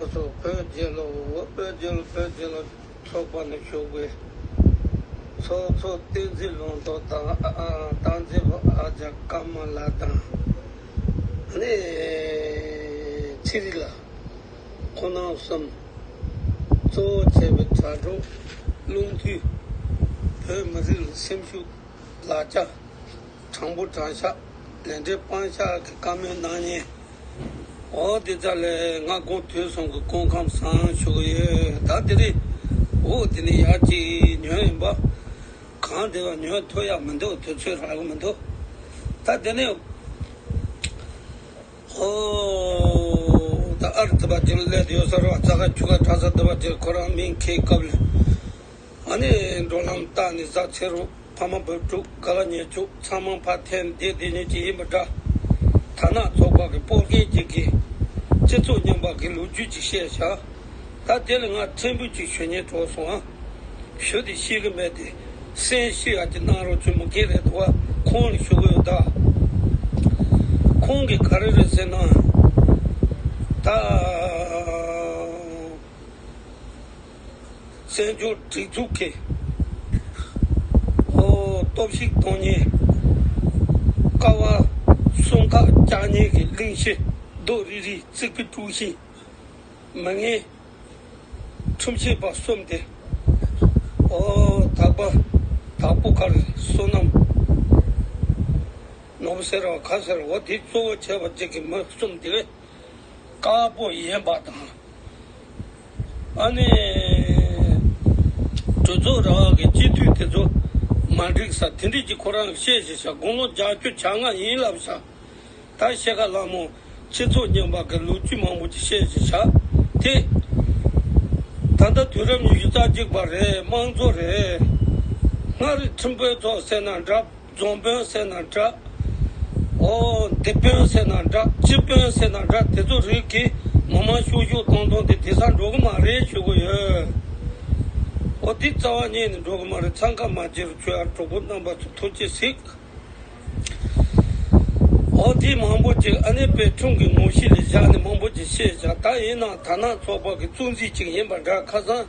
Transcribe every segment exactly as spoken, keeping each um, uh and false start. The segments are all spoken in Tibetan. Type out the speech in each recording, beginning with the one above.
སོ་བོད་རྒྱལ་ལོ། བོད་རྒྱལ་ལོ། བོད་རྒྱལ་ལོ་ཚོགས་པ་ནས་ཞུགས་པའི་ཚོགས་གཙོ་བསྟན་འཛིན་ལུང་རྟོགས་དང་། ཨ་ཨ་བསྟན་འཛིན་ཨ་ཅག་ཀརྨ་ལགས་དང་། ཨ་ནི་ཚེ་རིང་ལགས། ཁོང་རྣམ་གསུམ་གཙོ་བོ་བྱས་པའི་དྲ་གྲོགས་རླུང་མཐུན། བོད་མི་རིགས་ལ་སེམས་ཤུགས། ལག་ཆ། དྲང་པོ་དྲང་བཞག། ལས་འབྲས་སྤང་བཞག་གི་བཀའ་མོལ་གནང་མཁན། འོ་དེ་ཙམ་ལས་ང་དགོང་དུས་གསུམ་གྱི་སྐུ་ཁམས་བཟང་ཞུ་གི་ཡོད། ད་དེ་རིང་འོ་དེ་ནི་ཡག་ཅིག་ཉོས་ཡིན་པ། གང་དེ་བ་ཉོས་ཐུབ་ཡག་མི་འདུག་དུས་ཚོད་རག་གི་མི་འདུག་ད་དེ་ནས། ཨོ། ད་ཨར་དེ་བ་ཅིག་སླེབས་ཡོད་ས་རེད་བ། རྩྭ་ཁ་ཆུ་ཁ་གྲྭ་ས་དེ་བ་ཅིག་ཁོ་རང་མིང་ཁྱེད་སྐབས་ལ། ཨ་ནི་འགྲོ་ལམ་བལྟས་ནས་གཟའ་ཚེ་རུ་ཕ་མ་བུ་ཕྲུག་ག་ལ་ཉེ་ཆུ་ཚང་མ་ཕར་འཐེན་བསྡད་བསྡད་མཁན་ཅིག་ཡིན་པ་འདྲ། དར་ནག་ཚོགས་པ་གི་སྤོར་མཁན་ཅིག་གིས་སྤྱི་ཚོགས་རྙིང་པ་གི་ལོ་རྒྱུས་ཅིག་བཤད་བཞག་ད་དེ་ལ་ང་ཕྲན་བུ་ཅིག་ཞུ་སྙིང་བྲོ་སོང་ཨ། ཞུ་དེ་ཤེས་གི་མེད་དེ། སེམས་ཤེས་ཡ་ཅིག་གནང་རོགས་བྱོས། མི་སྒེར་རེད་འདུག་བ། ཁོང་ལ་ཞུ་གི་ཡོད་ད། ཁོང་གིས་ག་རེ་རེད་ཟེར་ན། ད་བཙན་བྱོལ་སྒྲིག་འཛུགས་ཀྱི་ཨོ་སྟོབས་ཤུགས་གཏོང་མཁན། ཀ་བ་གསུམ་ཀ་བཅག་མཁན་གྱི་གླིང་བཞི་རྡོ་རིལ་རིལ་རྩིག་པའི་དཀྲུག་ཤིང་། མི་ངན་ཁྲིམས་ཆད་པ་གསུམ་དེ། ཨོ་དག་པ་དྭགས་པོ་མཁར་བསོད་ནམས་ནོར་བུ་ཟེར་བ་ག་ཟེར་བ་དེ་གཙོ་བོ་བྱས་པ་གཅིག་གི་མི་གསུམ་དེ་དཀར་པོ་ཡིན་པ་དང་། ཨ་ནི་གྲོས་ཚོགས་ར་བ་གི་སྤྱི་འཐུས་དེ་ཚོ་མ་འགྲིག་ས་དེ་འདྲས་ཀྱི་ཁོ་རང་བཤད་བཞིན་བྱ། དགུང་ལོ་བརྒྱད་ཅུ་གྱ་ལྔ་ཡིན་ལབ་བྱ། ད་ཤེལ་དཀར་ལྷ་མོ་སྤྱི་ཚོགས་རྙིང་པ་གི་ལོ་རྒྱུས་མང་པོ་ཅིག་བཤད་ཅིག་བྱ། དེ་ད་ལྟ་དུས་རབས་ཉི་ཤུ་རྩ་གཅིག་པ་རེད། དམངས་གཙོ་རེད། སྔར་ཁྲིམས་དཔོན་ཚོ་ཟེར་ན་འདྲ། རྫོང་དཔོན་ཟེར་ན་འདྲ། ཨོ་སྡེ་དཔོན་ཟེར་ན་འདྲ། སྤྱི་དཔོན་ཟེར་ན་འདྲ། དེ་ཚོ་རིགས་ཀྱིས་མི་མང་ཤུགས་ཤུགས་གཏོང་གཏོང་དེ་དེ་སར་འགྲོ་གི་མ་རེད་ཞུ་གི་ཡོད། ཨོ་དེ་རྩ་བ་ཉིད་ནས་འགྲོ་གི་མ་རེད། འཚང་ཁ་མ་བྱེད་རོགས་བྱོས་ཨ། གྲོགས་པོ་རྣམ་པ་ཚོ་ཐུགས་རྗེ་གཟིགས། ཨོ་དེ་མང་པོ་ཅིག་ཨ་ནེ་དཔེ་ཁྲུང་གི་ངོ་ཤེས་ལས་བཞག་ནས་མང་པོ་ཅིག་བཤད་བཞག་ད་ཡིན་ནའང་དར་ནག་ཚོགས་པ་གི་གཙོ་འཛིན་ཅིག་ཡིན་པ་འདྲ། ཁ་སང་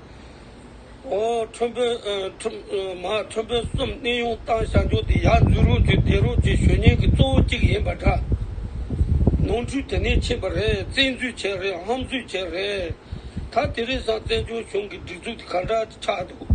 ཨོ་ཁྲིམས་དཔོན་ཨ་ཁྲིམས་ཨ་མ་ཁྲིམས་དཔོན་གསུམ་གནས་དབྱུང་བཏང་བཞག་འཇོག་དེ་ཡར་འཛུལ་རོགས་བྱོས། བསྡད་རོགས་བྱོས་ཞུ་མཁན་གི་གཙོ་བོ་གཅིག་ཡིན་པ་འདྲ། ནོར་འཁྲུལ་དེ་ནས་ཕྱིན་པ་རེད། བཙན་འཛུལ་བྱས་རེད། ཧམ་འཛུལ་བྱས་རེད། ད་དེ་རིང་སང་བཙན་བྱོལ་གཞུང་གི་སྒྲིག་འཛུགས་དེ་ག་འདྲ་ཆགས་འདུག་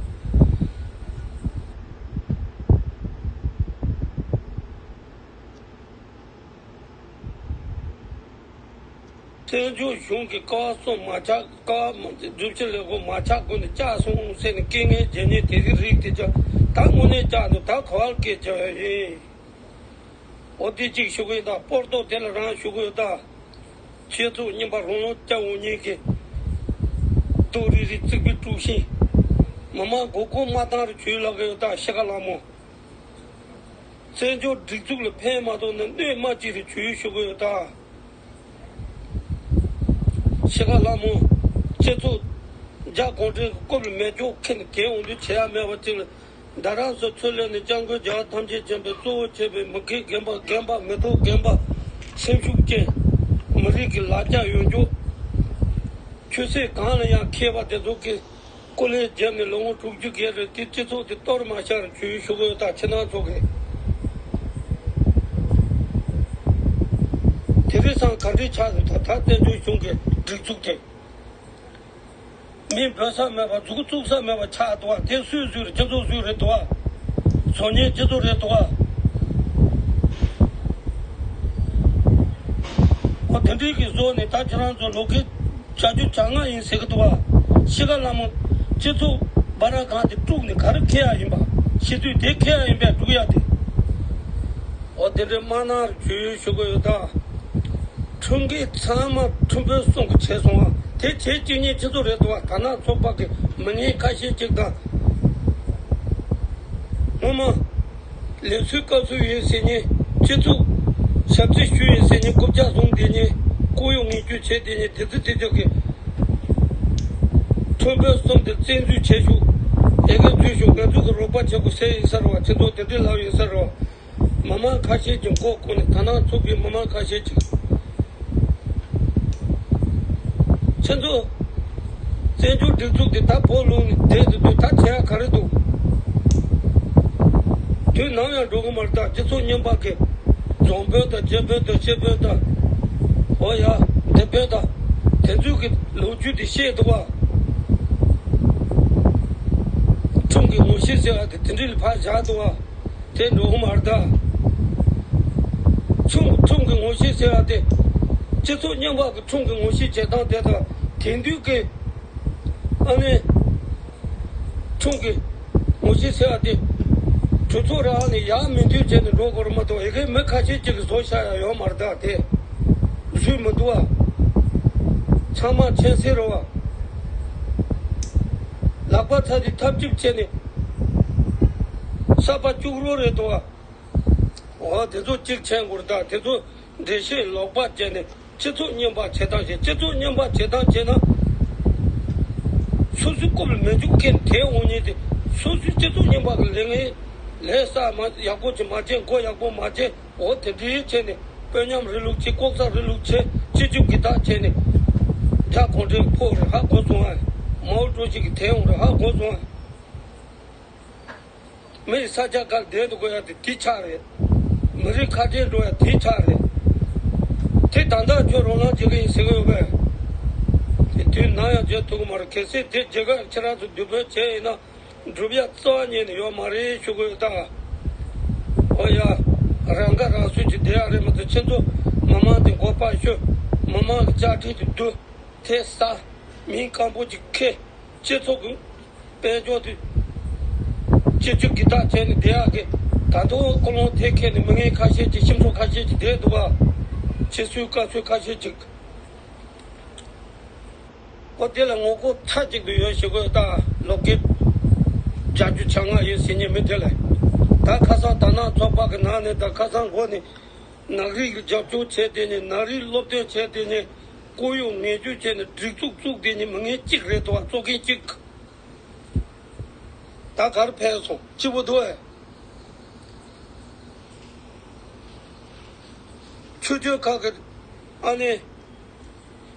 བཙན་བྱོལ་གཞུང་གི་ཀ་བ་གསུམ་མ་ཆག་ཀ་བ་མ་སྒྲུབ་བྱེད་ལས་ཁུངས་མ་ཆག་གོང་ནས་བཅག་སོང་ཟེར་ནས་སྐད་ངན་རྒྱག་མཁན་དེ་རིགས་རིགས་དེ་ཅག་ད་དངོས་གནས་བཅག་འདུག་ད་ག་བར་སྐད་ཆ་ཡིན། འོ་དེ་གཅིག་ཞུ་གི་ཡིན། ད་སྤོར་ཏོ་དེ་ལ་རང་ཞུ་གི་ཡོད་ད། ཁྱེད་ཚོ་རྙིང་པ་རང་ལོ་སྐྱ་འོ་ཉིད་ཀྱི་རྡོ་རིལ་རིལ་རྩིག་པའི་དཀྲུག་ཤིང་། མི་མང་མགོ་སྐོར་མ་བཏང་རུ་བྱོས་ལབ་གི་ཡོད་ད། ཤེལ་དཀར་ལྷ་མོ། བཙན་བྱོལ་སྒྲིག་འཛུགས་ལ་ཕན་མ་ཐོགས་ན་གནོད་མ་བྱེད་རུ་བྱོས་ཞུ་གི་ཡོད་ད། ཤེལ་དཀར་ལྷ་མོ། སྤྱི་ཚོགས་རྒྱ་གུང་ཁྲན་གྱི་རྐུབ་ལ་མེ་སྒྱོགས་ཁྱེར་ནས་གྱེན་འོང་དུས་བྱེད་ཡ་མེད་པ་ཅིག་ལ། ད་རང་སོ་ཚུར་ལེན་ནས་སྐྱབས་མགོན་རྒྱལ་བ་ཐམས་ཅད་མཁྱེན་པའི་གཙོ་བོ་བྱས་པའི་མི་སྐད་རྒན་པ་རྒན་པ་མི་ཐོག་རྒན་པ་སེམས་ཤུགས་ཅན། མི་རིགས་ཀྱི་ལ་རྒྱ་ཡོད་མགྱོགས། ཆོས་སྲིད་གང་ལ་ཡང་མཁས་པ་དེ་ཚོ་གིས་སྐུ་ལས་བརྒྱབ་ནས་ལོ་ངོ་དྲུག་ཅུ་བརྒལ་རེད། དེ་སྤྱི་ཚོགས་དེ་གཏོར་མ་བཤར་བྱོས་ཞུ་གི་ཡོད་ད། ཁྱེད་རང་ཚོ་གིས་དེ་རིང་སང་ག་འདྲའི་ཆགས་འདུག་ད་ད་བཙན་བྱོལ་གཞུང་གི་སྒྲིག་འཛུགས་དེ། མི་འབོད་ས་མེད་པ། མཛུབ་གུ་བཙུགས་ས་མེད་པ་ཆགས་འདུག་བ། དེ་སུས་བཟོས་རེད། སྤྱི་ཚོགས་བཟོས་རེད་འདུག་བ། བཟོ་མཁན་སྤྱི་ཚོགས་རེད་འདུག་བ། འོ་དེ་འདྲའི་གི་བཟོ་ནས་ད་ཁྱེད་རང་ཚོ་ལོ་ཁེ་བྱ་རྒྱུ་བྱ་ང་ཡིན་ཟེར་གི་འདུག་བ། ཤི་ཁ་ལ་མོ་སྤྱི་ཚོགས་སྦ་ར་གང་དེ་དཀྲུགས་ནས་ག་རེ་ཁེ་ཡ་ཡིན་པ། ཤི་དུས་དེ་ཁེ་ཡ་ཡིན་པས་དཀྲུག་ཡ་དེ། འོ་དེ་འདྲའི་དམག་ནང་རུ་བྱོས་ཞུ་གི་ཡོད་ད། ཁྲིམས་འགལ་ཚང་མ་ཁྲིམས་དཔོན་གསུམ་གྱིས་བྱས་སོང་བ། དེ་བྱེད་བཅུག་མཁན་སྤྱི་ཚོགས་རེད་འདུག་བ། དར་ནག་ཚོགས་པ་གི་མི་ངན་ཁ་ཤས་ཅིག་དང་། སྔོན་མ་ལས་བཟོའི་སྐབས་སུ་ཡོད་ཟེར་མཁན་སྤྱི་ཚོགས་ཞབས་ཕྱི་ཞུས་ཡོད་ཟེར་མཁན། རྐུབ་བཀྱག་བཟུང་བསྡད་མཁན། ལྐོག་གཡོ་ངན་སྐྱུག་བྱས་བསྡད་མཁན་དེ་ཚོ་དེ་ཚོ་གི་ཁྲིམས་དཔོན་གསུམ་དེ་བཙན་འཛུལ་བྱས་ཤོག་ཨེ་གེ་འཛུལ་ཤོག་ང་ཚོ་གི་རོགས་པ་བྱེད་དགོས་ཟེར་ཡིན་ས་རེད་བ། ཁྱེད་ཚོ་དེ་འདྲའི་ལབ་ཡིན་ས་རེད་བ། མི་མང་ཁ་ཤས་ཀྱིས་མགོ་བསྐོར་ནས། དར་ནག་ཚོགས་པའི་མི་མང་ཁ་ཤས་ཀྱིས། ཁྱེད་ཚོ། བཙན་བྱོལ་སྒྲིག་འཛུགས་དེ་ད་བོད་ལུང་ནས་བསྡད་དུ་འདུག་ད་བྱེད་ཡ་ག་རེ་འདུག་དུས་ནམ་ཡང་འགྲོ་གི་མ་རེད། ད་སྤྱི་ཚོགས་རྙིང་པ་གི་རྫོང་དཔོན་དང་རྒྱལ་དཔོན་དང་སྐྱེ་དཔོན་དང་། འོ་ཡ། སྡེ་དཔོན་དང་། དེ་ཚོས་གི་ལོ་རྒྱུས་དེ་བཤད་འདུག་བ། ཁྲིམས་ཀྱི་ངོ་ཤེས་ཟེར་བ་དེ་དེ་འདྲ་ལ་ཕར་བཞག་འདུག་བ། དེ་འགྲོ་གི་མ་རེད་ད། ཁྲིམས་ཁྲིམས་ཀྱི་ངོ་ཤེས་ཟེར་བ་དེ། སྤྱི་ཚོགས་རྙིང་པ་གི་ཁྲིམས་ཀྱི་ངོ་ཤེས་བྱེད་སྟངས་དེ་དང་དེང་དུས་ཀྱི། ཨ་ནི། ཁྲིམས་ཀྱི་ངོ་ཤེས་ཟེར་བ་དེ། གྲོས་ཚོགས་རང་ནས་ཡར་མི་མཐུན་བྱས་ནས་འགྲོ་དགོས་རེད་མ་གཏོགས་ཡ་གིའི་མི་ཁ་ཤས་ཅིག་གིས་བཟོ་བཞག་ཡ་ཡོད་མ་རེད་ད་དེ། བཟོས་མི་འདུག་བ། ཚང་མ་མཁྱེན་གསལ་རེད་བ། ལག་པ་ཚ་དེ་ཐབས་ཅིག་བྱས་ནས། གསར་པ་བཅུག་རོགས་རེད་འདུག་བ། འོ་དེ་ཚོ་གཅིག་མཁྱེན་དགོས་རེད་ད། དེ་ཚོ་འགྲེལ་བཤད་ལོག་པ་བྱས་ནས་སྤྱི་ཚོགས་རྙིང་པ་བྱེད་སྟངས་བྱས། སྤྱི་ཚོགས་རྙིང་པ་བྱེད་སྟངས་བྱས་ན། སོ་སོའི་རྐུབ་ལ་མེ་མཆོད་ཁེན་དེ་འོང་ཉིན་དེ། སོ་སོའི་སྤྱི་ཚོགས་རྙིང་པ་གི་ལས་ངན་ལས་ས་མ་ཡག་པོ་ཅིག་མ་བྱས། མགོ་ཡག་པོ་མ་བྱས། འོ་དེ་འདྲའི་བྱས་ནས་དཔོན་ཉམས་རིང་ལུགས་བྱས། ལྐོག་ཟ་རིང་ལུགས་བྱས། སྤྱི་རྒྱུ་གི་ཐག་བྱས་ནས། རྒྱ་གུང་ཁྲན་ཕོག་རེད་ཧ་གོ་སོང་ཨ། མའོ་ཀྲུའུ་ཞི་གི་དེ་འོང་རེད་ཧ་གོ་སོང་ཨ། མི་ཡི་ས་ཆ་གར་བསྡད་འདུག་དགོས་ཡ་དེ་དེ་ཆགས་རེད། མི་རིགས་ཁ་བྲལ་འགྲོ་ཡ་དེ་ཆགས་རེད། དེ་ད་ལྟ་ཁྱོད་རོ་ལངས་བྱེད་ཀྱི་ཡིན་ཟེར་གི་ཡོད་པས། དེ་དུས་ནམ་ཡང་བྱེད་ཐུབ་ཀྱི་མ་རེད། གལ་སྲིད་དེ་བྱེད་སྐབས་ཁྱེད་རང་ཚོ་འདུན་སྤོས་བྱས་ཡིན་ན། འགྲུབ་ཡ་རྩ་བ་ཉིད་ནས་ཡོད་མ་རེད་ཞུ་གི་ཡོད་ད། ཨོ་ཡ། རང་ཁ་རང་གསོ་ཅིག་བསྡད་ཡ་རེད་མ་གཏོགས། ཁྱེད་ཚོ་མི་མང་དེ་མགོ་པག་གཞུ། མི་མང་གི་དཔྱ་ཁྲལ་དེ་བསྡུ། དེ་ཟ། མིང་སྐམ་པོ་ཅིག་ཁེ། སྤྱི་ཚོགས་ཀྱི་དཔལ་འབྱོར་དེ་སྤྱི་སྤྱོད་ཀྱི་རྟགས་བྱས་ནས་བསྡད་ཡག་གི། ད་དུང་ཀུན་སློང་དེ་ཁེལ་ནས་མི་ངན་ཁ་ཤས་ཀྱིས། སྤྱི་ཚོགས་ཁ་ཤས་ཀྱིས་བསྡད་འདུག་ག་ཕྱི་སོའི་བཀའ་སྲོལ་ཁ་ཤས་ཀྱིས། ཨོ་དེ་ལ་ངོ་རྒོལ་མཐའ་གཅིག་ཏུ་ཡོད་ཞེས་དགོས་ད། ལོ་ཀེ་བརྒྱད་ཅུ་གྱ་ལྔ་ཡོད་ཟེར་མཁན་མི་དེ་ལ། ད་ཁ་སང་དར་ནག་ཚོགས་པ་གི་ནང་ནས་དང་། ཁ་སང་འགོ་ནས་ནག་རིགས་ཀྱི་རྒྱབ་སྐྱོར་བྱས་དེ་ནས། ནག་རིགས་སློབ་སྟོན་བྱས་དེ་ནས། ལྐོག་གཡོ་ངན་སྐྱུག་བྱས་ནས་སྒྲིག་འཛུགས་བཙུགས་དེ་ནས་མི་ངན་གཅིག་རེད་དོ། གཙོ་འགན་གཅིག་ད་གར་ཕན་སོང་། སྐྱིད་པོ་འདུག་ཨེ། ཆོས་བརྒྱུད་ཁག་གི་ཨ་ནི།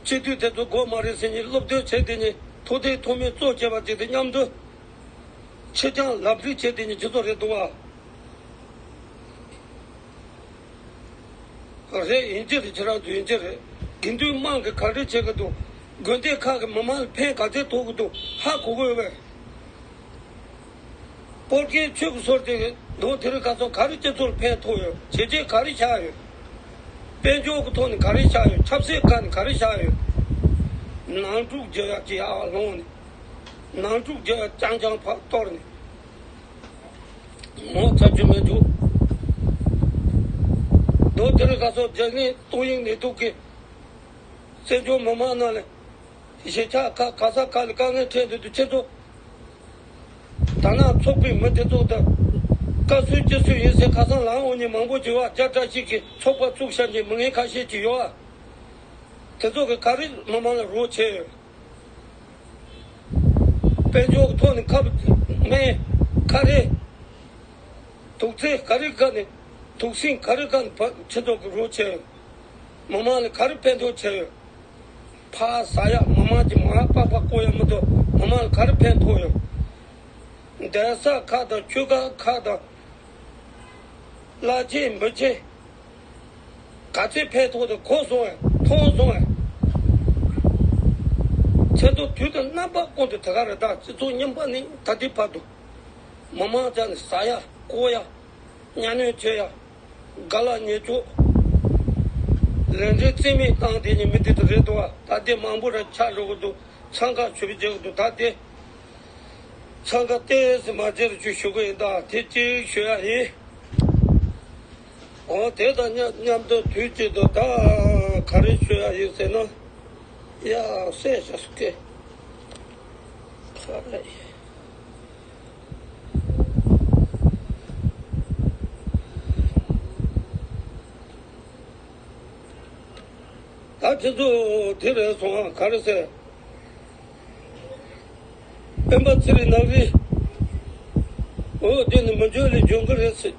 སྤྱི་འཐུས་དེ་ཚོ་དགོས་མ་རེད་ཟེར་ནས་སློབ་སྟོན་བྱས་དེ་ནས། ཐུབ་བསྟན་ཐུབ་མིན་གཙོ་བྱས་པ་དེ་དང་མཉམ་དུ། ཕྱི་རྐྱང་ལབ་རེས་བྱས་དེ་ནས་སྤྱི་ཚོགས་རེད་འདུག་ཨ། རེད། ཡིན་གྱི་རེད། ཁྱེད་རང་ཚོ་ཡིན་གྱི་རེད། དགེ་འདུན་དམངས་ཀྱིས་ག་རེ་བྱེད་ཀྱི་འདུག་དགོན་སྡེ་ཁག་གི་མི་མང་ལ་ཕན་ག་ཚད་ཐོགས་ཀྱི་འདུག་ཧ་གོ་གི་ཡོད་པས། སྤོར་ཁའི་ཆོས་ཀྱི་སྲོལ་དེ་ལོ་དེ་རིང་ཁ་སང་ག་རེ་སྤྱི་ཚོགས་ལ་ཕན་ཐོགས་ཡོད། བྱས་རྗེས་ག་རེ་བཞག་ཡོད། དཔལ་འབྱོར་གྱི་ཐོག་ནས་ག་རེ་བཞག་ཡོད། ཆབ་སྲིད་ཁག་ནས་ག་རེ་བཞག་ཡོད། ནང་འཁྲུག་རྒྱག་ཡག་ཅིག་ཡར་ལོངས་ནས། ནང་འཁྲུག་རྒྱག་ཡག་རྐྱང་རྐྱང་ཕར་གཏོར་ནས། ངོ་ཚ་རྒྱུ་མི་འདུག་མདོ་དེ་རིང་ཁ་སང་རྒྱ་ནག་ཏོག་དབྱིབས་ནད་དུག་གིས་བཙན་བྱོལ་མི་མང་རྣམས་ལ་གཞིས་ཆགས་ཁག་ག་ས་ག་ལ་དཀའ་ངལ་འཕྲད་འདུག་དུས། ཁྱེད་ཚོ་དར་ནག་ཚོགས་པའི་མི་དེ་ཚོ་དང་། བཀའ་ཟུར་སྤྱི་ཟུར་ཡིན་ཟེར་ཁ་སང་ལངས་འོང་མཁན་མང་པོ་ཅིག་ཡོད། རྒྱ་བཀྲ་ཤིས་ཀྱིས་ཚོགས་པ་བཙུགས་བཞག་མཁན་མི་ངན་ཁ་ཤས་ཅིག་ཡོད། དེ་ཚོ་གིས་ག་རེ་མི་མང་ལ་རོགས་བྱས་ཡོད། དཔལ་འབྱོར་གྱི་ཐོག་ནས་ཁབ་སྨན་ཁ་རས། དུག་རྫས་ག་རེ་ག་ནས། དུག་སྲིན་ག་རེ་ག་ནས་ཕ་ཁྱེད་ཚོ་གིས་རོགས་བྱས་ཡོད། མི་མང་ལ་ག་རེ་ཕན་ཐོགས་བྱས་ཡོད། ཕར་ཟ་ཡག་མི་མང་གི་མར་པགས་པ་བཀོག་ཡག་མི་ཐོགས། མི་མང་ལ་ག་རེ་ཕན་ཐོགས་ཡོད། གདན་ས་ཁག་དང་ཆོས་ཁང་ཁག་དང་། བླ་ཆེན་མི་ཆེན། ག་ཚོད་ཕན་ཐོགས་དེ་གོ་སོང་ངས། མཐོང་སོང་ངས། ཁྱེད་ཚོ་དུས་དང་རྣམ་པ་ཀུན་ཏུ་དེ་ག་རེད། ད་སྤྱི་ཚོགས་རྙིང་པ་ནས་ད་ལྟའི་བར་དུ། མི་མང་རྩ་ནས་ཟ་ཡག་བཀོག་ཡག་གཉའ་གནོན་བྱེད་ཡག་དགའ་ལ་ཉེས་འཇོག་ལས་འབྲས་རྩིས་མེད་བཏང་དེ་ནི་མི་དེ་དེ་རེད་འདུག་ད་ལྟའི་མང་པོ་ར་ཆགས་འགྲོ་གི་འདུག་འཚང་ཁ་ཞེ་པོ་རྒྱག་གི་འདུག་ད་ལྟའི་འཚང་ཁ་ཏོག་ཙམ་མ་བྱེད་རོགས་ཞུ་ཞུ་གི་ཡིན། ད་དེ་གཅིག་ཞུ་ཡག་ཡིན། འོ་དེ་དང་མཉམ་མཉམ་དུ་དུས་གཅིག་ཏུ་ད་ག་རེ་ཞུ་ཡག་ཡིན་ཟེར་ན། ཡ། སེ་ཤ་སྐེ་ཁ་རེ། ད་ཁྱེད་ཚོ་དེ་རེད་སོང་ཨ། ག་རེ་ཟེར། སྤེན་པ་ཚེ་རིང་ནག་རིལ། འོ་དེ་ནི་མི་འཇོན་ལས་འཇོན་གི་རེད་ཟེར།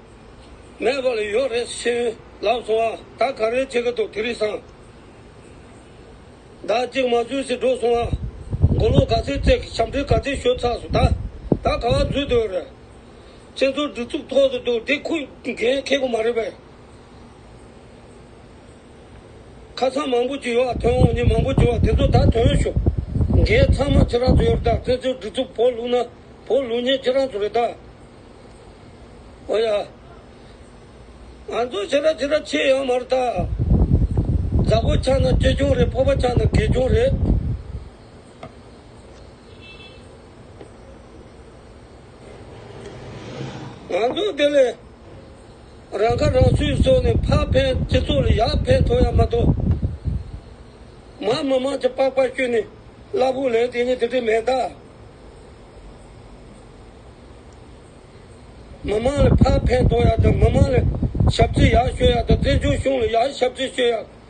མེད་པ་ལས་ཡོད་རེད་ཟེར་ལབ་སོང་ཨ། ད་ག་རེ་བྱེད་གི་འདུག་དེ་རིང་སང་། ཟླ་གཅིག་མ་འཛུལ་ཟེར་འགྲོ་སོང་ང་། མགོ་ལོག་ག་ཚོད་བཙལ་གི་ཞབས་འདྲེན་ག་ཚོད་ཞུ་ཚར་སོང་། ད་ད་ག་བ་འཛུལ་འདུག་རེད། སྤྱི་ཚོགས་སྒྲིག་འཛུགས་ཐོག་ཏུ་འདུག་དེ་ཁོས་འགན་འཁྱེར་གི་མ་རེད་པས། ཁ་སང་མང་པོ་ཅིག་ཡོད་ཨ། ཐོན་འོང་ནི་མང་པོ་ཅིག་ཡོད་ཨ། དེ་ཚོ་ད་ཐོན་ཤོག་འགན་ཚང་མ་ཁྱེད་རང་ཚོ་ཡོད་རེད། ད་སྤྱི་ཚོགས་སྒྲིག་འཛུགས་བོ་བླུགས་ན་བོ་བླུགས་མཁན་ཁྱེད་རང་ཚོ་རེད་ད། ཨོ་ཡ། ང་ཚོ་ཁྱེད་རང་ཁྱེད་རང་ཆེ་ཡོད་མ་རེད་ད། མཛའ་བོ་ཆགས་ན་ཅི་བྱུང་རེད། ཕོ་བ་ཆགས་ན་དགེ་སྦྱོང་རེད། ང་ཚོ་དེ་ལས་རང་ཁ་རང་གསོས་བཟོས་ནས་ཕར་ཕན་སྤྱི་ཚོགས་ལ་ཡར་ཕན་ཐོགས་ཡ་མ་གཏོགས། མ་མི་མང་གི་པགས་པ་བཤུས་ནས་གླ་ཕོགས་ལེན་དེ་ནི་དེ་འདྲ་མེད་ད། མི་མང་ལ་ཕར་ཕན་ཐོགས་ཡ་དང་། མི་མང་ལ་ཞབས་ཕྱི་ཡར་ཞུ་ཡ་དང་། བཙན་བྱོལ་གཞུང་ལ་ཡར་ཞབས་ཕྱི་ཞུ་ཡ།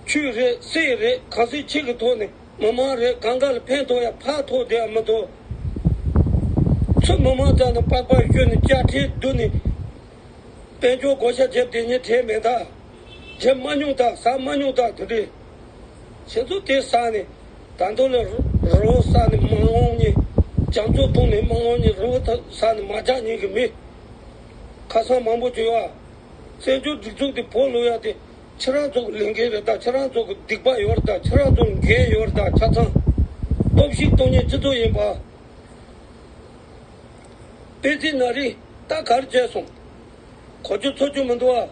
ཆོས་རེད་སྲིད་རེད་གང་ཟག་གཅིག་གི་ཐོག་ནས་མི་མང་རེད་གང་ག་ལ་ཕན་ཐོགས་ཡ་ཕར་ཐོགས་བསྡད་ཡ་མི་ཐོགས། ཚུར་མི་མང་རྩ་ནས་པགས་པ་གཞུས་ནས་དཔྱ་ཁྲལ་བསྡུ་ནས་དཔལ་འབྱོར་བགོ་བཤའ་བརྒྱབ་བསྡད་མཁན་གྲས་མེད་ད། བརྒྱབ་མ་མྱོང་ད། ཟ་མ་མྱོང་ད། དེ་འདྲས་ཁྱེད་ཚོ་དེ་ཟ་ནས་ད་དུང་ལ་རི་བོ་ཟ་ནས་མ་འོངས་ནས་རྒྱ་མཚོ་འཐུང་ནས་མ་འོངས་ནས་རི་བོ་ད་ཟ་ནས་མ་རྒྱག་མཁན་གྱི་མི་ཁ་སང་མང་པོ་བྱུང་བ། བཙན་བྱོལ་སྒྲིག་འཛུགས་དེ་བོ་ལུ་ཡ་དེ་ཁྱེད་རང་ཚོ་གི་ལས་འགན་རེད་ད། ཁྱེད་རང་ཚོ་གི་སྡིག་པ་ཡོད་རེད་ད། ཁྱེད་རང་ཚོ་གི་འགན་ཡོད་རེད་ད། ཆ་ཚང་སྟོབས་ཤུགས་གཏོང་མཁན་སྤྱི་ཚོགས་ཡིན་པ། པེ་ཙི་ན་རི་ད་ག་རེ་བྱས་སོང་། གོ་རྒྱུ་ཚོར་རྒྱུ་མི་འདུག་ཨ།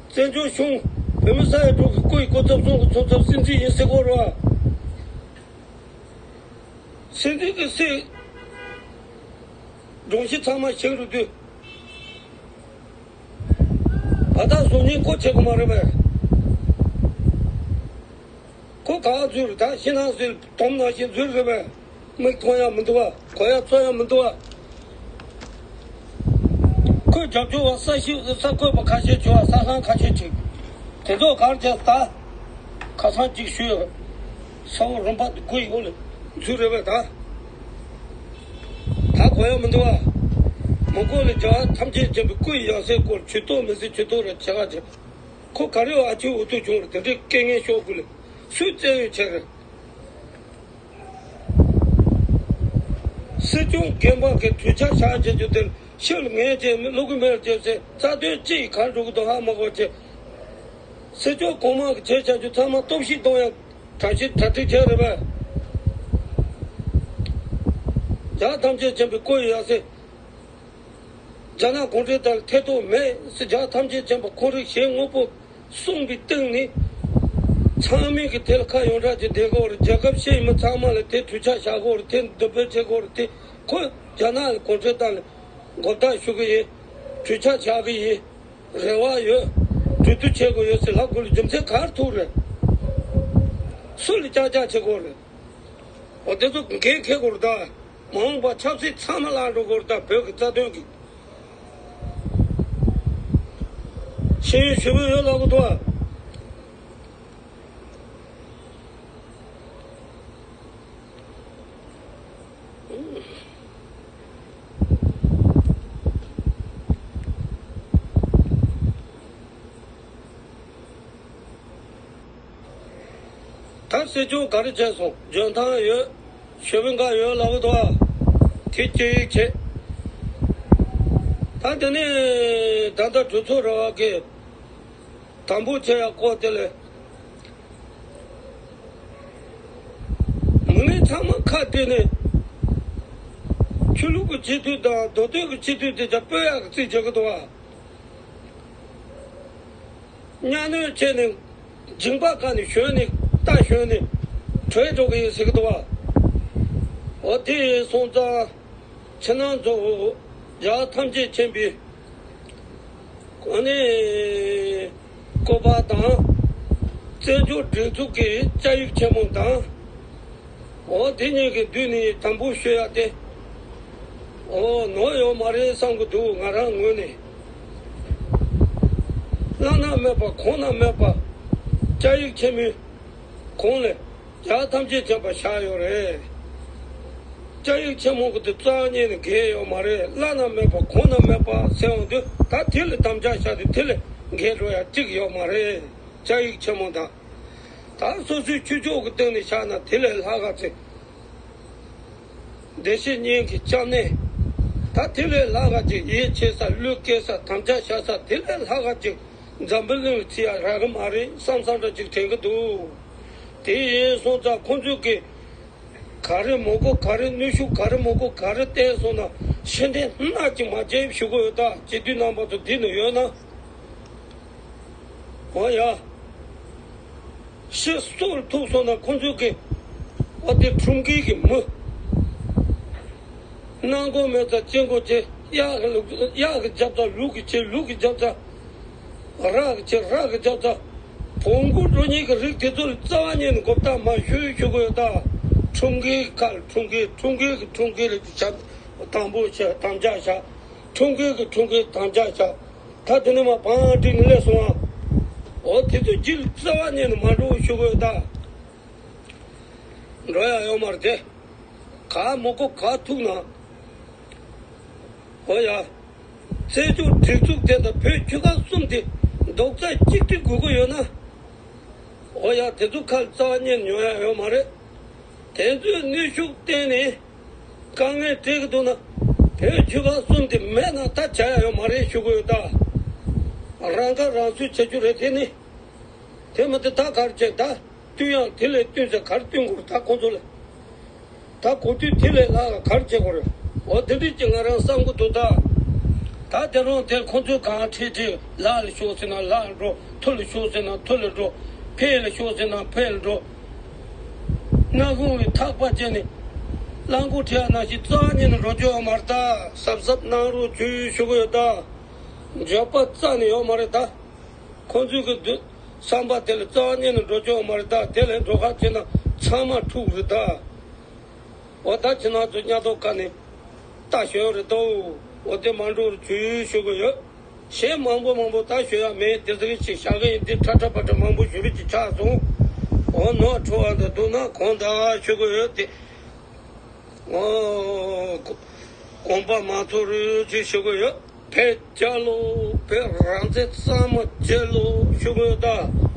བཙན་བྱོལ་གཞུང་བོད་མི་ས་ཡ་དྲུག་གི་སྐུ་ཡི་སྐུ་ཚབ་ཚོགས་གཙོ་ཚོགས་གཙོ་སྲིད་འཛིན་ཡིན་ཟེར་གོ་རོགས་ཨ། སྲིད་འཛིན་གྱི་སྲིད་སྒྲོམ་གཞི་ཚང་མ་ཞིག་རུ་དུས། བར་ཐག་བཟོ་མཁན་ཁོ་བྱེད་དགོས་མ་རེད་པས། ཁོ་ག་བ་འཛུལ་རེད་ད། ཕྱི་ནང་སྲིད་དོམ་ནང་བཞིན་འཛུལ་རེད་པས། མིག་མཐོང་ཡ་མི་འདུག་བ། གོ་ཡ་ཚོར་ཡ་མི་འདུག་བ། ཁོས་རྒྱབ་སྐྱོར་བ་ས་གཞི་ས་བཀོད་པ་ཁ་ཤས་བྱུང་བ། ས་ཁང་ཁ་ཤས་ཅིག་དེ་ཚོ་གར་བྱས་ད། ཁ་སང་ཅིག་ཞུས་ཡོད། ས་འོག་རོང་པ་ཁོ་ཡོད་ལ་འཛུལ་རེད་པས་ད། ད་གོ་ཡ་མི་འདུག་བ། མོན་གྷོ་ལ་རྒྱལ་བ་ཐམས་ཅད་མཁྱེན་པའི་སྐུ་ཡི་ཡང་སྲིད་སྐོར་ཇུས་གཏོགས་མི་སྲིད་ཇུས་གཏོགས་རེད་བྱེད་ག་བྱེད། ཁོ་ག་རེ་ཨ་ཆུ་འུ་ཐུག་བྱུང་རེད། དེ་འདྲའི་སྐད་ངན་ཤོར་དགོས་ལ་སུས་བཙན་གཡོལ་བྱས་རེད། སྲིད་སྐྱོང་རྒན་པ་གི་གྲོས་འཆར་བཞག་བྱེད་རྒྱུ་དེར་ཕྱི་ལ་ངས་བྱས་མི་བླུག་གི་མེད་ཅེས་ཟེར། རྩ་དོན་སྤྱི་ཡི་གར་འགྲོ་གི་འདུག་ཧ་མ་གོ་ཅེས། སྲིད་སྐྱོང་གོང་མ་གི་བྱས་བྱ་རྒྱུ་ཚང་མ་སྟོབས་ཤུགས་གཏོང་ཡ་གྲ་སྒྲིག་གྲ་སྒྲིག་བྱས་རེད་པས། རྒྱ་ཐམས་ཅད་མཁྱེན་པའི་སྐུ་ཡི་ཡང་སྲིད། རྒྱ་ནག་གུང་ཁྲན་ཏང་ལ་ཐེ་གཏོགས་མེད་ཟེར་རྒྱ་ཐམས་ཅད་མཁྱེན་པ་ཁོང་རང་ཞལ་དངོས་པོ་གསུངས་པའི་སྟེང་ནས། ཚང་མས་ཀྱི་དེ་ལ་ཁ་ཡོངས་གྲགས་ཀྱི་བསྡད་དགོས་རེད། རྒྱལ་ཁབ་ཕྱི་ཡི་མི་ཚང་མ་ལ་དེ་གྲོས་འཆར་བཞག་དགོས་རེད། དེ་འདོན་སྤེལ་བྱེད་དགོས་རེད། དེ་ཁོས་རྒྱ་ནག་གི་གུང་ཁྲན་ཏང་ལ་མགོ་བཏགས་ཞུ་གི་ཡིན། གྲོས་འཆར་བཞག་གི་ཡིན། རེ་བ་ཡོད། གྲོས་བསྡུར་བྱེད་དགོས་ཡོད་ཟེར་ལབ་དགོས་ལ་རྒྱུ་མཚན་ག་རེ་ཐུག་རེད། སུ་ལ་ཀྱག་ཀྱག་བྱེད་དགོས་རེད། འོ་དེ་ཚོ་འགན་འཁྱེར་དགོས་རེད་ད། མ་འོངས་པ་ཆབ་སྲིད་ཚང་མ་བརླག་འགྲོ་གི་རེད་ད། བོད་ཀྱི་རྩ་དོན་གྱི་ཤེས་ཡོན་ཞུ་གི་ཡོད་ལབ་གི་འདུག་ཨ། ད་སྲིད་སྐྱོང་ག་རེ་བྱས་སོང་། འཇོན་ཐང་ཡོད། ཞེ་པོ་འགའ་ཡོད་ལབ་འདུག་ཨ། དེ་སྐད་ཡིག་བྱེད། ད་དེ་ནས་ད་ལྟ་གྲོས་ཚོགས་ར་བ་གི་དམ་འབུལ་བྱེད་ཡག་སྐོར་དེ་ལས། མི་ངན་ཚང་མ་ཁ་གཏད་ནས་ཆོས་ལུགས་ཀྱི་སྤྱི་འཐུས་དང་མདོ་སྟོད་ཀྱི་སྤྱི་འཐུས་དེ་ཅག་སྤོ་ཡག་གི་རྩིས་རྒྱག་གི་འདུག་ཨ། གཉའ་གནོན་བྱས་ནས་མཇིང་པ་བཀག་ནས་ཞོན་ནས་རྟ་ཞོན་ནས་བྲོས་འགྲོ་གི་ཡིན་ཟེར་གི་འདུག་བ། འོ་དེ་སོང་ཙང་ཕྱི་ནང་ཚོ་རྒྱལ་བ་ཐམས་ཅད་མཁྱེན་པའི་ཨ་ནི་བཀོད་པ་དང་། བཙན་བྱོལ་སྒྲིག་འཛུགས་ཀྱི་བཅའ་ཡིག་ཆེན་མོ་དང་། འོ་དེ་གཉིས་ཀྱི་མདུན་ནས་དམ་འབུལ་ཞུ་ཡ་དེ། འོ་ནོར་ཡོད་མ་རེད་བསམ་གྱི་འདུག་ང་རང་ངོས་ནས། བླ་ན་མེད་པ་གོང་ན་མེད་པ། བཅའ་ཡིག་ཆེན་མོའི་གོང་ལ་རྒྱལ་བ་ཐམས་ཅད་མཁྱེན་པ་བཞག་ཡོད་རེད། བཅའ་ཡིག་ཆེན་མོ་གི་དེ་རྩ་བ་ཉིད་ནས་འགལ་ཡོད་མ་རེད། བླ་ན་མེད་པ་གོང་ན་མེད་པ་ཟེར་འོང་དུས་ད་དེ་ལ་དམ་བཅའ་བཞག་དུས་དེ་ལ་འགལ་འགྲོ་ཡ་གཅིག་ཡོད་མ་རེད། བཅའ་ཡིག་ཆེན་མོ་དང་། ད་སོ་སོའི་ཁྱུ་མཆོག་གི་སྟེང་ནས་བཞག་ན་དེ་ལས་ལྷག་ག་ཅིག་བདེ་གཤེགས་གཉེན་གྱི་སྐྱབས་གནས། ད་དེ་ལས་ལྷག་ག་ཅིག་ཡིད་ཆེས་ས་བློས་འཁེལ་ས་དམ་བཅའ་བཞག་ས་དེ་ལས་ལྷག་ག་ཅིག་འཛམ་བུ་གླིང་ལ་བརྩི་ཡ་རག་གི་མ་རེད་བསམ་བསམ་འདྲ་ཅིག་དྲན་གི་འདུག་དེ་ཡིན་སོང་ཙང་ཁོང་ཚོས་ཀྱི་ག་རེ་མོ་གོ་ག་རེ་ནུས་ཤུགས་ག་རེ་མོ་གོ་ག་རེ་བསྟན་སོང་ན་ཤེས་ལྡན་སྣ་གཅིག་མ་བརྗེད་ཞུ་གི་ཡོད། ད་སྤྱི་འཐུས་རྣམ་པ་ཚོ་འདི་ནས་ཡོད་ན། འོ་ཡ། ཤི་སོར་ཐུག་སོང་ན་ཁོང་ཚོས་ཀྱི་འོ་དེ་ཁྲིམས་འགལ་གྱི་མི། ནང་སྒོ་མེད་ཙང་སྐྱེ་སྒོ་བྱེད། གཡག་གི་ལུག་གཡག་གི་རྒྱབ་ཙང་ལུག་གི་བྱེད། ལུག་གི་རྒྱབ་ཙང་ར་གི་བྱེད། ར་གི་རྒྱབ་ཙང་བོང་གུ་འགྲོ་མཁན་གྱི་རིགས་དེ་ཚོ་ལ་རྩ་བ་ཉིད་ནས་མགོ་བཏགས་མ་ཞུ་ཞུ་གི་ཡོད། ད་ཁྲིམས་འགལ་གྱི་ཁ་ལ་ཁྲིམས་འགལ། ཁྲིམས་འགལ་གྱི་ཁྲིམས་འགལ་ལ་བྱ་དང་པོ་བྱ་དམ་བཅའ་བྱ། ཁྲིམས་འགལ་གྱི་ཁྲིམས་འགལ་དམ་བཅའ་བྱ། ད་དེ་ནས་མ་བང་སྒྲིག་ནས་སླེབས་སོང་ཨ། འོ་དེ་ཚོ་རྒྱུད་རྩ་བ་ཉིད་ནས་མ་འགྲོ་ཞུ་གི་ཡོད། ད་འགྲོ་ཡ་ཡོད་མ་རེད་དེ། ག་མོ་གོ་ག་ཐུག་ན། འོ་ཡ། རྩེ་གཅོད་སྒྲིག་འཛུགས་དེ་དང་བོད་ཆོལ་ཁ་གསུམ་དེ་རྡོག་རྩ་གཅིག་སྒྲིལ་དགོས་ཀྱི་ཡོད་ན། འོ་ཡ་དེ་ཚོ་ཁ་ལ་རྩ་བ་ཉིད་ནས་ཉོ་ཡ་ཡོད་མ་རེད། དེ་ཚོས་ནུས་ཤུགས་བསྟན་ནས་དཀའ་ངལ་སྤྲད་ཀྱི་འདུག་ན། བོད་ཆོལ་ཁ་གསུམ་དེ་མེད་ན་ད་བྱ་ཡ་ཡོད་མ་རེད་ཞུ་གི་ཡོད། ད་རང་ཁ་རང་གསོ་བྱ་རྒྱུ་རེད། དེ་ནི་དེ་མ་དེ་ད་ག་རེ་བྱེད། ད་བསྟུན་ཡང་དེ་ལས་བསྟུན་ཟེར་ག་རེ་བསྟུན་དགོས་རེད། ད་ཁོང་ཚོ་ལ་ད་གོ་དུས་དེ་ལས་ལྷག་ལ་ག་རེ་བྱེད་དགོས་རེད། འོ་དེ་འདྲ་ཅིག་ང་རང་བསམ་གི་འདུག་ད་ད་དེ་རང་དེ་ཁོང་ཚོས་གང་ཁྲིད་ཁྲིད་ལ་ལ་ཤོག་ཟེར་ན་ལ་ལ་འགྲོ། ཐུ་ལ་ཤོག་ཟེར་ན་ཐུ་ལ་འགྲོ། ཕེ་ལ་ཤོག་ཟེར་ན་ཕེ་ལ་འགྲོ། སྣ་ཁུང་གི་ཐག་པ་བཅད་ནས་རླངས་འཁོར་ཁྲིད་ཡ་ནང་བཞིན་རྩ་བ་ཉིད་ནས་འགྲོ་རྒྱུ་ཡོད་མ་རེད། ད་གཟབ་གཟབ་གནང་རོགས་བྱོས་ཞུ་གི་ཡོད། ད་འགྱོད་པ་རྩ་ནས་ཡོད་མ་རེད། ད་ཁོང་ཚོའི་གི་འདུ་བསམ་པ་དེ་ལ་རྩ་བ་ཉིད་ནས་འགྲོ་རྒྱུ་ཡོད་མ་རེད། ད་དེ་ལས་འགྲོ་ཁ་བྱེད་ན་ཚང་མ་འཁྲུག་རེད། ད་འོ་ད་ཁྱེད་རང་ཚོ་སྙ་ཐོ་ཀ་ནས་ལྟ་ཞོན་རེད་དོ། འོ་དེ་མ་འགྲོ་རུ་བྱོས་ཞུ་གི་ཡོད། གཞན་མང་པོ་མང་པོ་ད་ཞུ་ཡ་མེད། དེ་ཟིག་ཅིག་བཞག་གི་ཡིན། དེ་ཁྲ་ཁྲ་པ་ཁྲ་མང་པོ་ཞུ་རེ་ཅིག་ཆགས་སོང་། འོ་ནོར་འཁྲུལ་བ་འདི་འདུག་ན་དགོངས་དག་ཞུ་གི་ཡོད་དེ། འོ་དགོངས་པ་མ་ཚོམ་རེ་ཅིག་ཞུ་གི་ཡོད། བོད་རྒྱལ་ལོ། བོད་རང་བཙན་གཙང་མ་རྒྱལ་ལོ་ཞུ་གི་ཡོད། ད་